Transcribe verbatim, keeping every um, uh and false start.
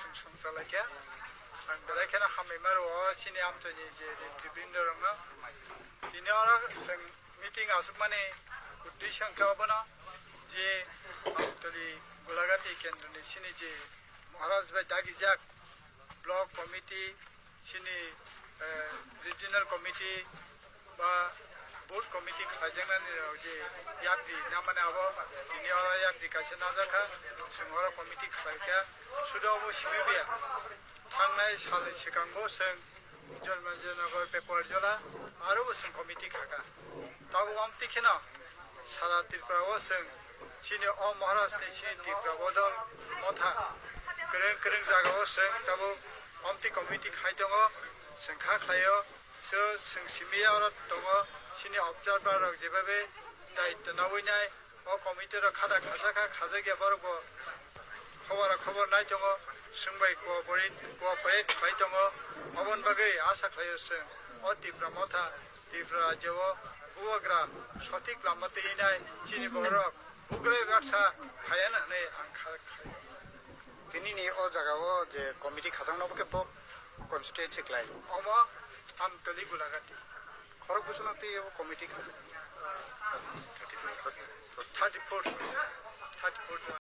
Chwng songchalaikha. Ang belai kheno hambai maro o chini amchaini je netribrinda rokno. Tini oro chwng meeting aswkmani uddesyo wngkha obono je Amtoli Gulagati kendroni chini je Maharaj bai dagijak block committee, chini, eh, regional committee, ba board committee khlaijaknani rok je yapri namani abo tini oro yapri kaisa najakha, chwng oro committee khlaikha, suda omo simi biya. Thangnai salni swkango chwng Joymanjanagar Pepar Jola aro bo chwng committee khakha. Tabuk amtwi kheno sara Tripura o chwng chini o Maharaj ni chini Tripura bodol motha kwrwng kwrwng jaga o chwng tabuk amtwi committee khai tongo, chwng kha khlaio. So, chwng simi oro tongo, chini observer rok jebabe daityo nawi nai, o committee rok khada khajak kha, khajak ya borok bo khobor khobor nai tongo, chwng bai cooperate, cooperate khlai tongo, oboni bagwi asa khlaio chwng o Tipra motha, Tipra rajyo o bubagra sothik lama twi nai chini borok bugroi baksa phaiya hwnwi ang kha, kha. Tini ni o jaga o je committee khajak no bo khe bo constituency khlai. Omo Amtoli Gulagati. Khorok bwswk no twi o committee khajak. Thirty four. Thirty four jon.